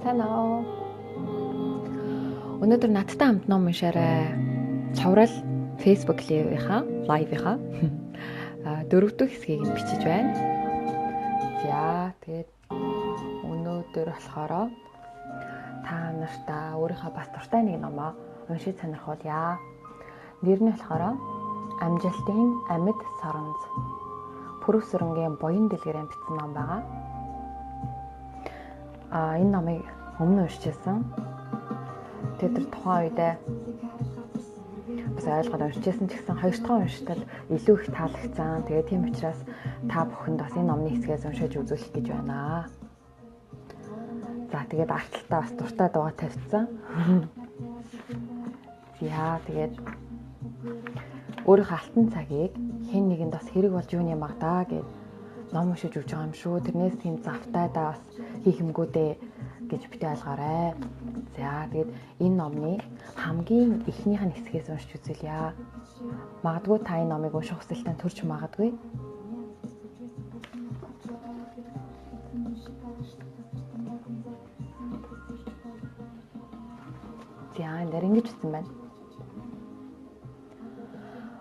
Сайн уу? Өнөөдөр надтай хамт ном уншаарай. Цоврал Facebook live-ийнхаа дөрөв дэх хэсгийг нь бичиж байна. За, тэгээд өнөөдөр болохоор та нартаа өөрийнхөө бас дуртай нэг номоо уншиж сонирхуулъя. Нэр нь болохоор Амжилтын амьд соронз. Пүрэв сүрэнгийн буян дэлгэрэн бичсэн ном байгаа. Энэ номыг өмнө уншижсэн. Тэгээд тэр тухайн үедээ бас ойлгоод уншижсэн ч гэсэн хоёр дахь унштал илүү их таалагдсан. Тэгээд тийм учраас та бүхэнд бас энэ номны хэсгээс уншиж үзүүлэх гэж байна. За, тэгээд арт талтаа бас дуртай дууга тавьчихсан. За, тэгээд өөрийнхөө алтан цагийг хэн нэгэнд бас хэрэг болж юуны юм аг даа гэд ном уншиж өгч байгаа юм шүү. Тэрнээс тийм завтай да бас хийх юмгүй дээ гэж битгий ойлгоорой. За, тэгээд энэ номны хамгийн эхнийх нь хэсгээс уншиж үзүүлье. Магадгүй та энэ номыг унших хүсэлтэй төрж магадгүй. За, энэ дээр ингэж хэлсэн байна.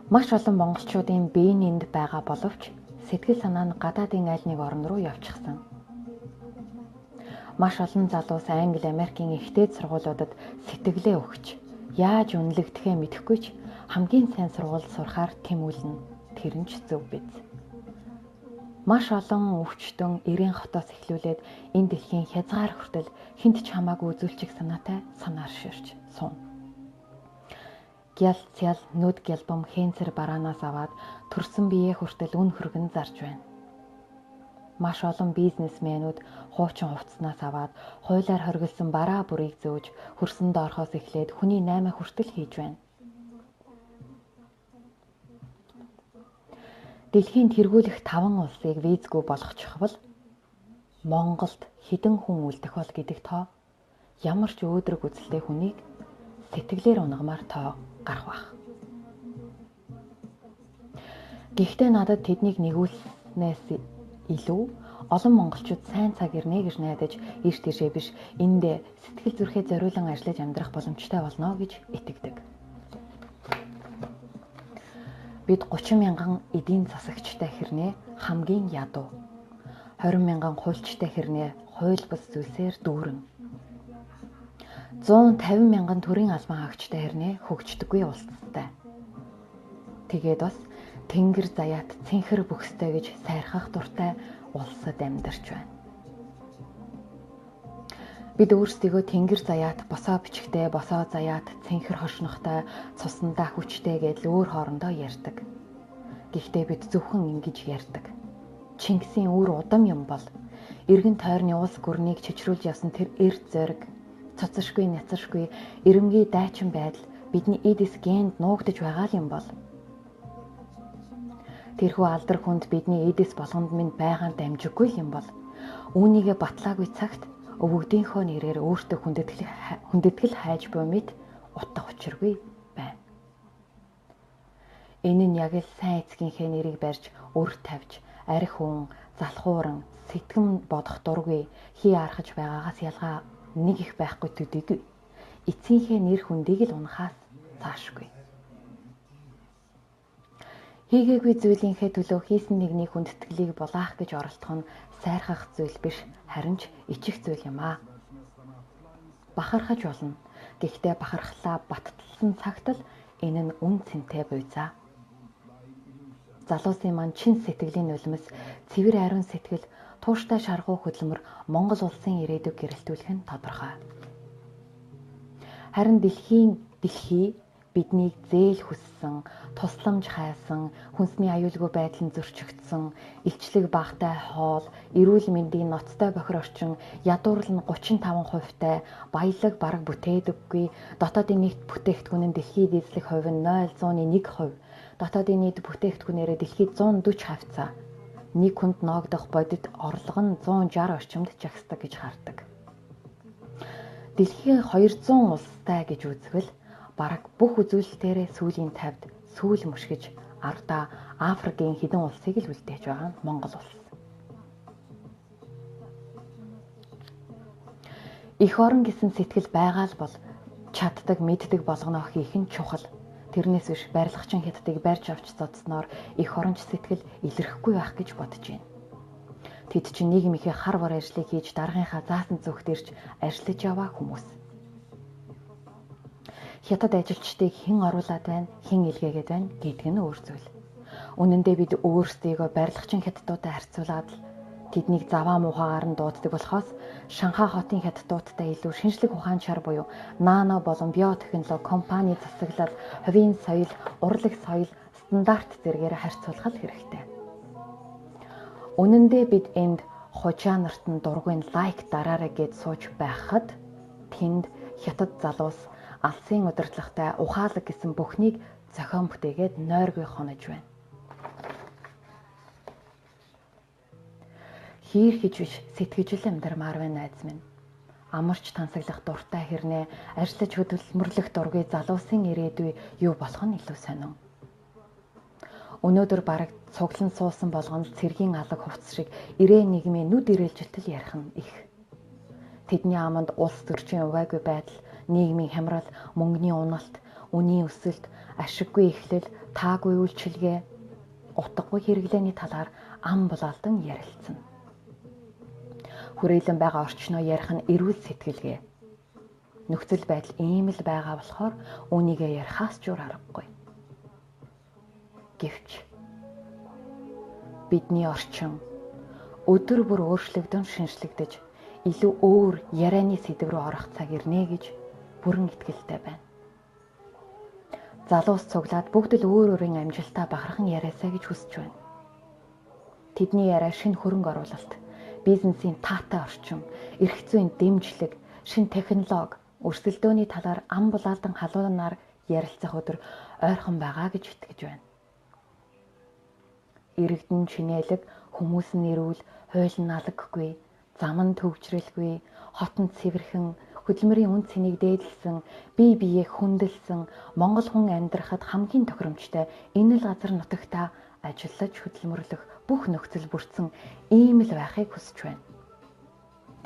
Маш олон монголчуудын биеийн энд байгаа боловч сэтгэл санаа нь гадаадын аль нэг орн руу явчихсан. Маш олон залуус Англи, Америкийн ихтэй сургуулиудад сэтгэлээ өгч яаж үнэлэгдэхээ мэдэхгүй ч хамгийн сайн сургуульд сурахаар тэмүүлнэ. Тэр нь ч зөв биз. Маш олон өвчтөн 90 хотоос эхлүүлээд энэ дэлхийн хязгаар хүртэл хүнд ч хамаагүй үзүүлчих санаатай санаар ширч суун. Гял цял нүд гялбам хэнцэр бараанаас аваад төрсөн биеэ хүртэл үн хөргөн зарж байна. Маш олон бизнесмэнүүд хуучин хувцснаас аваад хуулиар хоригдсон бараа бүрийг зөөж хөрсөн доорхоос эхлээд хүний 8 хүртэл хийж байна. Дэлхийн тэргүүлэх 5 улсыг визгүй болгочихвол Монголд хэдэн хүн үлдэх бол гэдэг тоо ямар ч өөдрөг үзэлтэй хүнийг сэтгэлээр унагамаар тоо гарах байх. Гэхдээ надад тэднийг нэгүүлснээс илүү олон монголчууд сайн цаг ирнэ гэж найдаж эрт тийшээ биш энд сэтгэл зүрхээ зориулан ажиллаж амьдрах боломжтой болно гэж итгэдэг. Бид 30 мянган эдийн засагчтай хэрнээ хамгийн ядуу, 20 мянган хуульчтай хэрнээ хууль бус зүйлсээр дүүрэн, 150 мянган төрийн албан хаагчтай хэрнээ хөгждөггүй улстай. Тэгээд бас тэнгэр заяат цэнхэр бөхстэй гэж сайрхах дуртай улсад амьдарч байна. Бид өөрсдийгөө тэнгэр заяат босоо бичгтэй, босоо заяат цэнхэр хошнохтой, цусандаа хүчтэй гэдэл өөр хоорондоо ярьдаг. Гэхдээ бид зөвхөн ингэж ярьдаг. Чингисийн үр удам юм бол эргэн тойрны улс гүрнийг чичрүүлж явсан тэр эрд зориг, цоцоршгүй, няцаршгүй эрэмгий дайчин байдал бидний эдис генд нуугдаж байгаа л юм бол тэрхүү алдар хүнд бидний эдис болгонд минь байгаа дамжиггүй юм бол үүнийгээ батлаагүй цагт өвөгдийнхөө нэрээр өөртөө хүндэтгэл хайж буй мэт утга учиргүй байна. Энэ нь яг л сайн эцгийнхээ нэрийг барьж өр тавьж арх хүн залхууран сэтгэм бодох дургүй хий архаж байгаагаас ялгаа нэг их байхгүй төдийгүй эцгийнхээ нэр хүндийг л унахаас цаашгүй. Хийгээгүй зүйлийнхээ төлөө хийсэн нэгний хүндэтгэлийг булаах гэж оролдох нь сайрхах зүйл биш, харин ч ичих зүйл юм аа. Бахархаж болно. Гэхдээ бахархлаа батталсан цагт л энэ нь үн цэнтэй буйзаа. Залуусын маань чин сэтгэлийн нулимс, цэвэр ариун сэтгэл, тууштай шаргуу хөдөлмөр Монгол улсын ирээдүйг гэрэлтүүлэх нь тодорхой. Харин дэлхий биднийг зээл хүссэн, тусламж хайсан, хүнсний аюулгүй байдал нь зөрчигдсөн, илчлэг багтай хоол, эрүүл мэндийн ноцтой бохир орчин, ядуурл нь 35%-тай, баялаг бараг бүтээдэггүй, дотоодын нийт бүтээгдэхүүн нь дэлхийд эзлэх хувь нь 0.1%, дотоодын нийт бүтээгдэхүүнээрээ дэлхийд 140 хавцаа, нэг хүнд ноогдох бодит орлого нь 160 орчимд жагсдаг гэж хардаг. Дэлхийн 200 улстай гэж үзвэл бараг бүх үзүүлэлтээрээ сүүлийн 50-д сүүл мөшгөж ардаа Африкийн хэдэн улсыг л үлдээж байгаа нь Монгол улс. Эх орон гэсэн сэтгэл байгаа л бол чаддаг, мэддэг болгоно хийх нь чухал. Тэрнээс биш барилгачин хятадыг барьж авч зодсноор эх оронч сэтгэл илэрхгүй байх гэж бодож байна. Тэд чинь нийгмийнхээ хар бор ажлыг хийж даргынхаа заасан зүгт ирж ажиллаж яваа хүмүүс. Хятад ажилчдыг хэн оруулаад байна, хэн илгээгээд байна гэдэг нь өөр зүйл. Үнэн дээр бид өөрсдийгөө барилгачин хятадуудтай харьцуулаад л тэднийг заваа муухайгаар нь дууддаг болохоос Шанхай хотын хятадуудтай илүү шинжлэх ухаан чар буюу нано болон биотехнологи компани засаглал, хувийн соёл, урлаг соёл, стандарт зэргээр харьцуулах хэрэгтэй. Үнэн дээр бид энд хужаа нарт нь дургүй лайк дараарай гэд сууж байхад тэнд хятад залуус алсын удирдлагатай ухаалаг гэсэн бүхнийг зохион бүтээгээд нойргүй хонож байна. Хийрхэж биш сэтгэж л амьдрмаар байна найз минь. Амарч тансаглах дуртай хэрнээ ажиллаж хөдөлмөрлөх дургүй залуусын ирээдүй юу болох нь илүү сонин. Өнөөдөр бараг цуглан суусан болгонд цэргийн алаг хувцас шиг ирээн нийгмийн нүд ирээлжилтэл ярих нь их. Тэдний аманд улс төрчийн увайгүй байдал, нийгмийн хямрал, мөнгөний уналт, үнийн өсөлт, ашиггүй эхлэл, таагүй үйлчилгээ, утгагүй хэрэглээний талаар ам булаалдан ярилцсан. Хүрээлэн байгаа орчноо ярих нь эрүүл сэтгэлгээ. Нөхцөл байдал ийм л байгаа болохоор үүнийгээ ярихаас ч үр аргагүй. Гэвч бидний орчин өдөр бүр өөрчлөгдөн шинжлэгдэж илүү өөр ярианы сэдэв рүү орох цаг ирнэ гэж бүрэн итгэлтэй байна. Залуус цуглаад бүгд л өөр өөрийн амжилтаа бахархан яриасаа гэж хүсэж байна. Тэдний яриа шинэ хөрөнгө оруулалт, бизнесийн таатай орчин, эрх зүйн дэмжлэг, шинэ технологи, өрсөлдөөний талаар ам булаалдан халуунаар ярилцах өдөр ойрхон байгаа гэж итгэж байна. Иргэдэн чинээлэг, хүмүүс нь эрүүл, хууль нь алгахгүй, зам нь төвчрэлгүй, хот нь цэвэрхэн, хөдөлмөрийн үн цэнийг дээдлсэн, бие биеэ хүндэлсэн, Монгол хүн амьдрахад хамгийн тохиромжтой энэ л газар нутагтаа ажиллаж хөдөлмөрлөх бүх нөхцөл бүрдсэн ийм л байхыг хүсэж байна.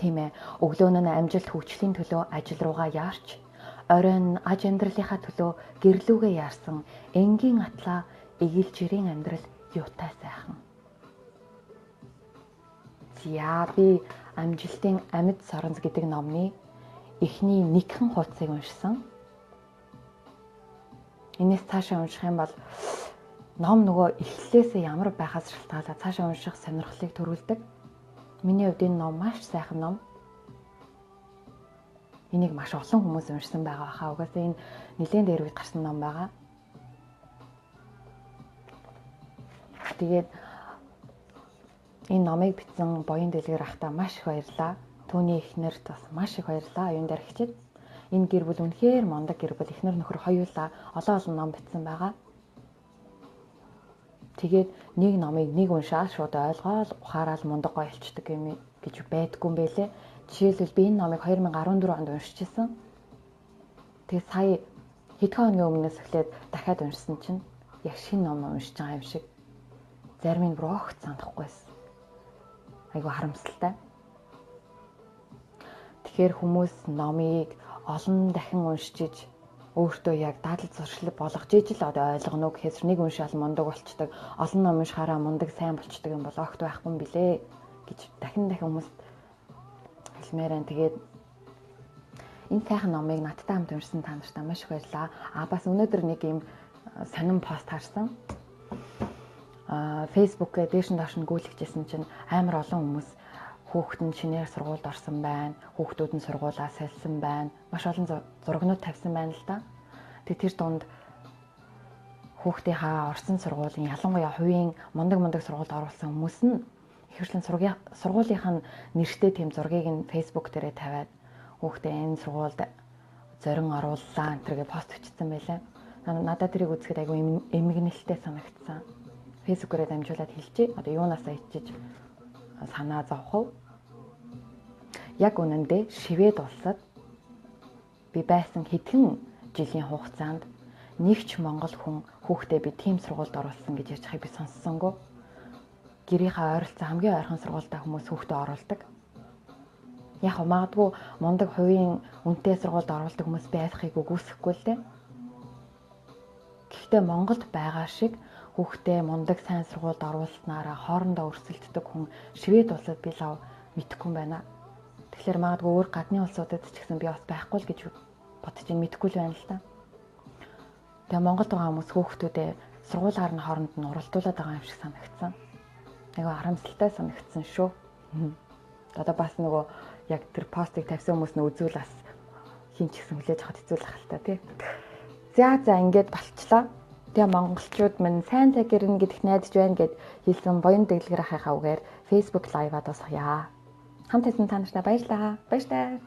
Тийм ээ, өглөө нь амжилт хөгжлийн төлөө ажил руугаа яарч, оройн нь аж амьдралынхаа төлөө гэрлүүгээ яарсан энгийн атлаа эгэл жирийн амьдрал юутай сайхан. За би амжилтын амьд соронз гэдэг номны эхний нэгхэн хуудсыг уншсан. Энээс цаашаа унших юм бол ном нөгөө эхлээсээ ямар байхаас шалтгаалаад цаашаа унших сонирхлыг төрүүлдэг. Миний хувьд энэ ном маш сайхан ном. Энийг маш олон хүмүүс уншсан байгаа хаа. Угаасаа энэ нэлээд дээр үед гарсан ном байгаа. Тэгээд энэ номыг бичсэн Боён Дэлгэр ахтаа маш их баярлалаа. Түүний эхнэрт бас маш их баярлалаа. Оюун дарагчид. Энэ гэр бүл үнэхээр мундаг гэр бүл. Эхнэр нөхөр хоёулаа олон олон ном бичсэн байгаа. Тэгээд нэг номыг нэг уншаад шууд ойлгоол ухаараал мундаг гоё болчдөг юм гэж байдгүй юм бэлээ. Жишээлбэл би энэ номыг 2014 онд уншижсэн. Тэгээд сая хэдхэн хоногийн өмнөөс эхлээд дахиад уншсан чинь яг шинэ ном уншиж байгаа юм шиг. Зарим нь бүр огт санахгүйсэн. Айгу харамсалтай. Тэгэхээр хүмүүс номыг олон дахин уншиж өөртөө яг дадал зуршил болгож ижил одоо ойлгоно гэхээс нэг уншаал мундаг болчдөг, олон ном уншихаараа мундаг сайн болчдөг юм бол огт байхгүй юм билэ гэж дахин дахин хүмүүст хэлмээр байна. Тэгээд энэ сайхан номыг надтай хамт уншсан та нартай маш их баярлалаа. А бас өнөөдөр нэг юм сонин пост харсан. Facebook-гээ дээш нь доош нь гүйлгэжсэн чинь амар олон хүмүүс хүүхэд нь шинээр сургуульд орсон байна, хүүхдүүд нь сургуулаа сольсон байна, маш олон зурагнууд тавьсан байна л да. Тэгээ тэр дунд хүүхдийнхаа орсон сургуулийн ялангуяа хувийн мундаг сургуульд оруулсан хүмүүс нь ихэвчлэн сургуулийнх нь нэртэй тийм зургийг нь Facebook дээрээ тавиад хүүхдээ энэ сургуульд зорин орууллаа энэ төргээ пост бичсэн байлаа. Надад тэрийг үзэхэд айгүй эмгэнэлтэй санагдсан. Facebook-ээрээ дамжуулаад хэлчихье. Одоо юунаасаа ичиж санаа зовх вэ? Яг үнэндээ Швед улсад би байсан хэдхэн жилийн хугацаанд нэг ч монгол хүн хүүхдээ би тийм сургуульд оруулсан гэж ярьж байгааг би сонссонгүй. Гэрийнхээ ойролцоо хамгийн ойрхон сургуультай хүмүүс хүүхдээ оруулдаг. Яг магадгүй мундаг хувийн үнэтэй сургуульд оруулдаг хүмүүс байхыг үгүйсэхгүй л дээ. Гэхдээ Монголд байгаа шиг хүүхдээ мундаг сайн сургуульд оруулснараа хоорондоо өрсөлддөг хүн Швед улсад би лав мэдэхгүй юм байна. Тэгэхээр магадгүй өөр гадны улсуудад ч гэсэн би бас байхгүй л гэж бодож ин мэдэхгүй л байна л да. Тэгээ Монголд байгаа хүмүүс хүүхдүүдээ сургуулиар нь хооронд нь уралдуулаад байгаа юм шиг санагдсан. Айгүй харамсалтай санагдсан шүү. Одоо бас нөгөө яг тэр постыг тавьсан хүмүүс нь үзүүл бас хин ч гэсэн хүлээж авахд хэцүү л ах л та тий. За за ингээд болчлоо. Тэгээ монголчууд минь сайн цаг ирнэ гэдэгт найдаж байна гэд хэлсэн Буян Дэлгэр ахынхаа үгээр Facebook live-а дуусгая. Хамт байсан та нартай баярлалаа. Баяртай.